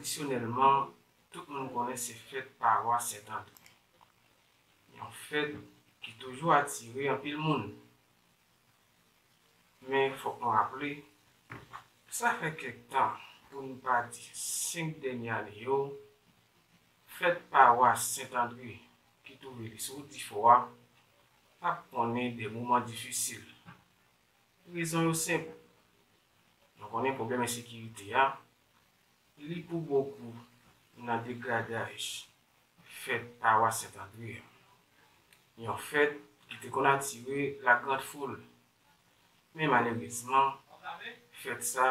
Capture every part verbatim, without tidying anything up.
Tradisyonèlman, tout moun konnen se fèt pawas Sentandre. Yon fèt ki toujou atire anpil moun. Men fòk nou raple, sa fè kèk tan, pou n pa di senk dènye ane yo, fèt pawas Sentandre ki twouve li sou wout Difò a, ap konnen de moman difisil. Rezon yo senp. Nou konnen pwoblèm ensekirite a, li pou bokou nan degradaj fèt pawas Sentandre a. Yon fèt ki te konn atire lagrand foul. Men malerezman, fèt sa,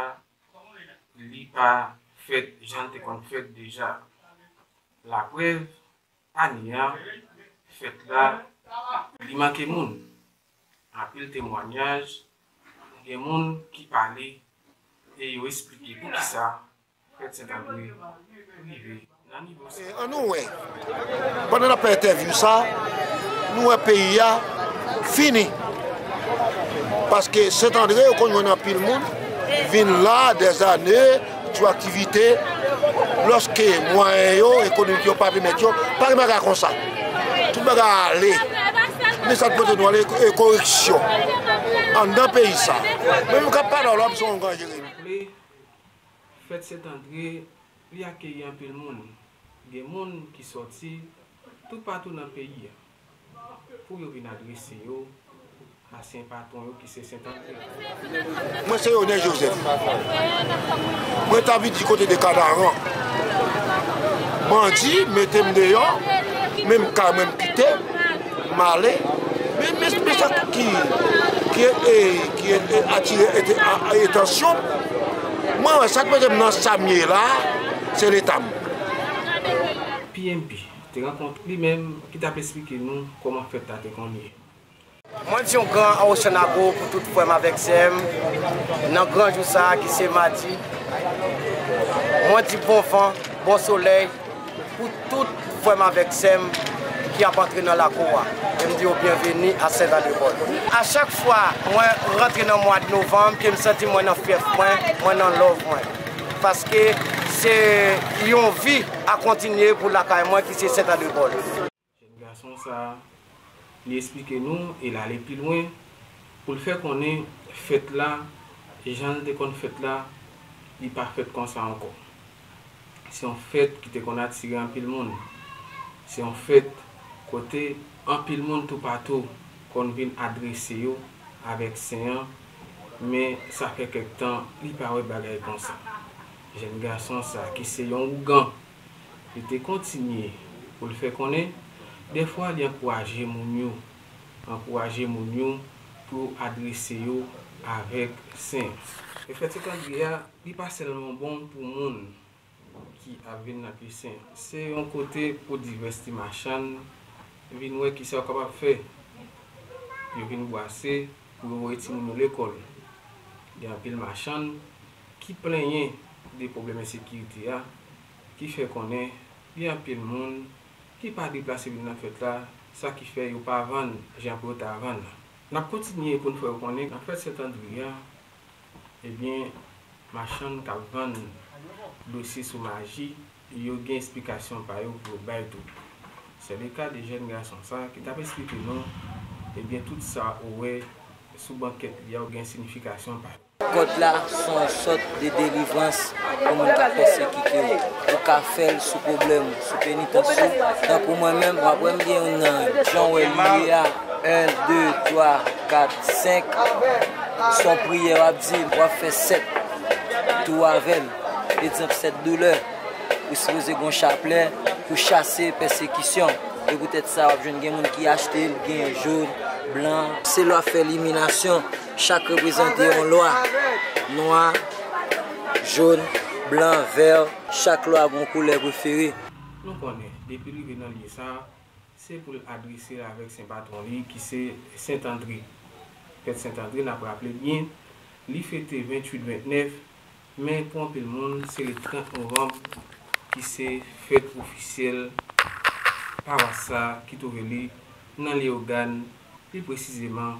li pa fèt jan l te konn fèt deja. Laprèv, ane a, fèt la, li manke moun. Anpil temwayaj, gen moun ki pale e yo esplike poukisa fèt Sentandre rive nan nivo sa. E, ann nou wè, pandan n ap fè entèvyou sa, nou wè peyi a fini. Paske Sentandre, yo konn jwenn anpil moun, vin la, dèzane, sou aktivite, lòske mwayen yo, ekonomik yo pa pèmèt yo, pa gen bagay konsa. Tout bagay ale. Men sa k pote nou ale, e koreksyon anndan peyi sa. Men nou ka pale w la, se yon gran Jeremi. Raple, fèt Sentandre, li akeyi anpil moun. Gen moun ki sòti toupatou nan peyi a pou yo vin adrese yo a sen patwon yo ki se Sentandre. Mwen se Yonè Jozèf. Mwen t abite di kote de Kanaran. Bandi mete m deyò, menm kay mwen m kite, m ale. Men, men, men sa ki, ki, e, ki e, e, atire ete-, a, a, etansyon m, mwen wè sa k mete m nan sa m ye la, se Leta m. P M P te rankontre li menm ki t ap esplike nou kòman fèt la te konn ye. Mwen di yon gran Ocean Agro pou tout frè m avèk sè m nan gran jou sa a ki se madi. Mwen di bon van, bon solèy pou tout frè m avèk sè m ki ap antre nan lakou a. E m di yo byenveni a Sentandrepòl. A chak fwa mwen rantre nan mwa novanm, ke m santi mwen nan fyèf mwen, mwen nan love mwen. Paske se yon vi a kontinye pou lakay mwen ki se Sentandrepòl. Jèn gason sa a, li esplike nou e l ale pi lwen pou l fè konnen fèt la, jan l te konn fèt la, li pa fèt konsa ankò. Se yon fèt ki te konn atire anpil moun. Se yon fèt kote anpil moun toupatou konn vin adrese yo avèk sen an, men sa fè kèk tan li pa wè bagay konsa. Jèn gason sa a, ki se yon ougan, li te kontinye pou l fè konnen, dèfwa li ankouraje moun yo, ankouraje moun yo pou yo adrese yo avèk sen. E fèt Sentandre a, li pa sèlman bon pou moun ki ap vin nan pye sen. Se yon kote pou divès ti machann vin wè kisa yo kapab fè. Yo vin bwase pou yo voye timoun yo lekòl. Gen anpil machann ki plenyen de pwoblèm ensekirite a, ki fè konnen gen anpil moun ki pa deplase vin nan fèt la, sa ki fè yo pa vann jan pou yo ta vann. N ap kontinye pou n fè w konnen nan fèt Sentandre a, ebyen, machann k ap vann dosye sou maji, yo gen esplikasyon pa yo pou yo bay tou. Se le ka de jèn gason sa a ki t ap esplike nou, ebyen, tout sa ou wè sou bankèt li a, yo gen siyifikasyon pa yo. Kòd la se yon sòt de delivrans pou moun k ap pèsekite w. Ou ka fè l sou pwoblèm, sou penitans ou. Tankou mwen menm, w ap wè m gen youn nan jan w wè li ye a, en, de, twa, kat, senk. Se yon priyè w ap di, w ap fè sèt tou avè l. Egzanp, sèt doulè. Ou sipoze gen yon chaplè pou chase pèsekisyon. E poutèt sa, w ap jwenn gen moun ki achte l, gen jòn, blan. Se lwa fè liminasyon. Chak reprezante yon lwa. Nwa, jòn, blan, vè. Chak lwa gen yon koulè prefere. Nou konnen, depi l rive nan lye sa a, se pou l adrese l avèk sen patwon li, ki se Sentandre. Fèt Sentandre, n ap raple byen, li fete venntuit, ventnèf, men pou anpil moun, se le trant novanm ki se fèt ofisyèl pawas sa a ki twouve li nan Leyogàn, pi presizeman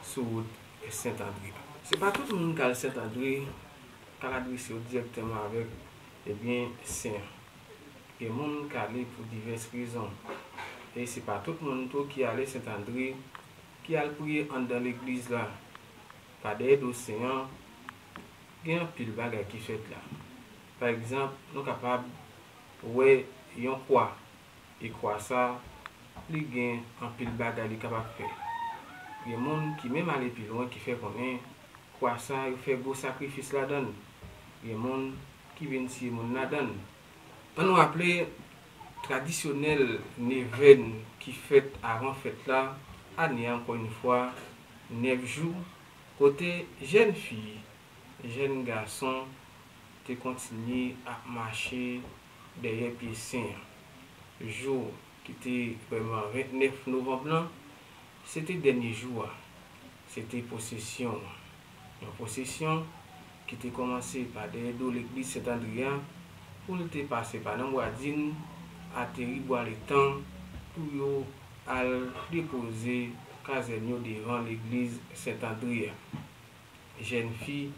sou wout Sentandre. Se pa tout moun k al Sentandre k al adrese yo dirèkteman avèk Ebyen, sen an. Gen moun k ale pou divès rezon. E se pa tout moun tou ki ale Sent Andre, ki al priye anndan legliz la. Pa dèyè do sen an, gen anpil bagay ki fèt la. Pa egzanp, nou kapab wè yon kwa. E kwa sa, li gen anpil bagay li kapab fè. Gen moun ki menm ale pi lwen ki fè konnen kwa sa yo fè gwo sakrifis ladan l. Gen moun ki vin tiye moun ladan l. Ann nou raple, tradisyonèl nevèn ki fèt avan fèt la, ane a ankò yon fwa, nèf jou, kote jèn fi, jèn gason te kontinye ap mache dèyè pye sen an. Jou ki te vrèman vennèf novanm lan, se te dènye jou a. Se te pwosesyon an. Yon pwosesyon ki te kòmanse pa dèyè do legliz Sent Andre a, pou l te pase pa nan Bwadin, ateri Bwaletan, pou yo al depoze kazèn yo devan legliz Sent Andre a. Jèn fi,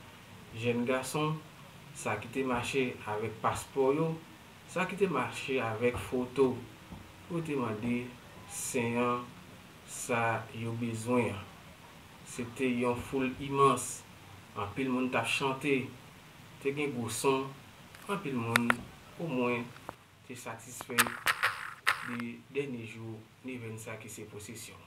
jèn gason, sa ki te mache avèk paspò yo, sa ki te mache avèk foto, yo te mande sen an sa yo bezwen an. Se te yon foul imans, anpil moun t ap chante, te gen gwo son, anpil moun, omwen, te satisfè de dènye jou nevèn sa ki se pwosesyon.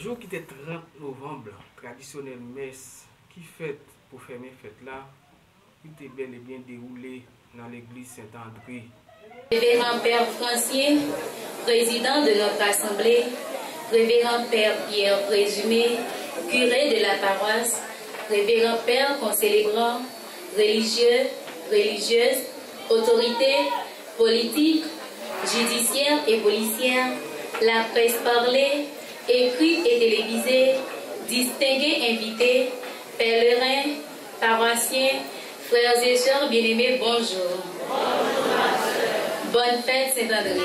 Jou ki te trant novanm lan, tradisyonèl mès ki fèt pou fèmen fèt la, li te bèl e byen dewoule nan legliz Sent Andre. Révérend Père Francien, président de notre assemblée, Révérend Père Pierre Présumé, curé de la paroisse, Révérend Père concélébrant, religieux, religieuses, autorités, politiques, judiciaires et policières, la presse parlée, écrite et télévisée, distingués invités, pèlerins, paroissiens, frères et sœurs bien-aimés, bonjour. Bonne fête Saint-André.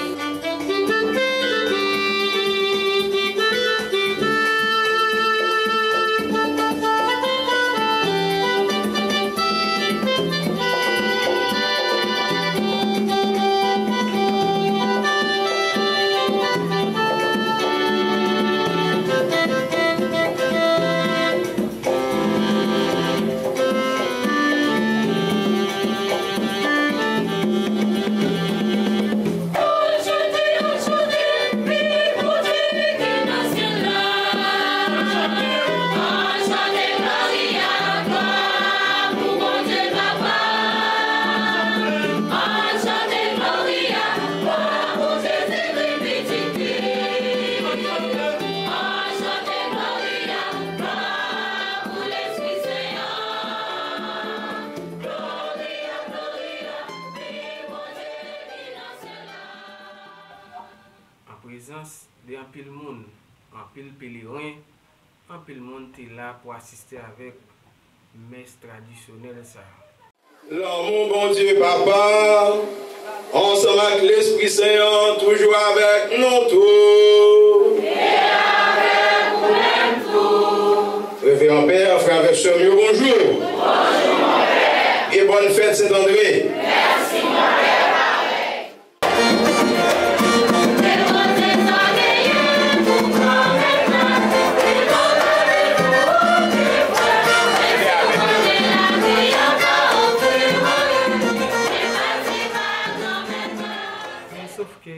An prezans de anpil moun, anpil peleren, anpil moun te la pou asiste avèk mès tradisyonèl sa a. Lanmou Bondye Papa, ansanm ak Lespri Sen an, toujou avèk nou tout. E avèk ou menm tou. Reveran Pè, frè avèk sè m yo, bonjou. Bonjou, monpè. E bòn fèt Sent Andre. Mèsi, monpè, parèy. Men sòf ke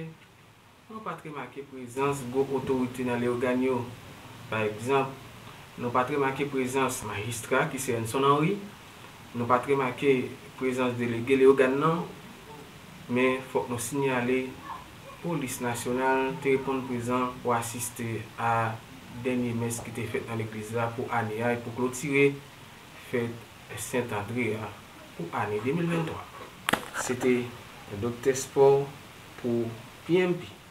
nou pa t remake prezans gwo otorite nan Leyogàn yo. Pa egzanp, nou pa t remake prezans majistra ki se Enson Henry, nou pa t remake prezans delege Leyogàn nan, men fòk nou siyale, polis nasyonal te reponn prezan pou asiste a dènye mès ki te fèt nan legliz la pou ane a e pou klotire fèt Sent Andre a pou ane de mil venntwa. Se te doktè espò pou P M P.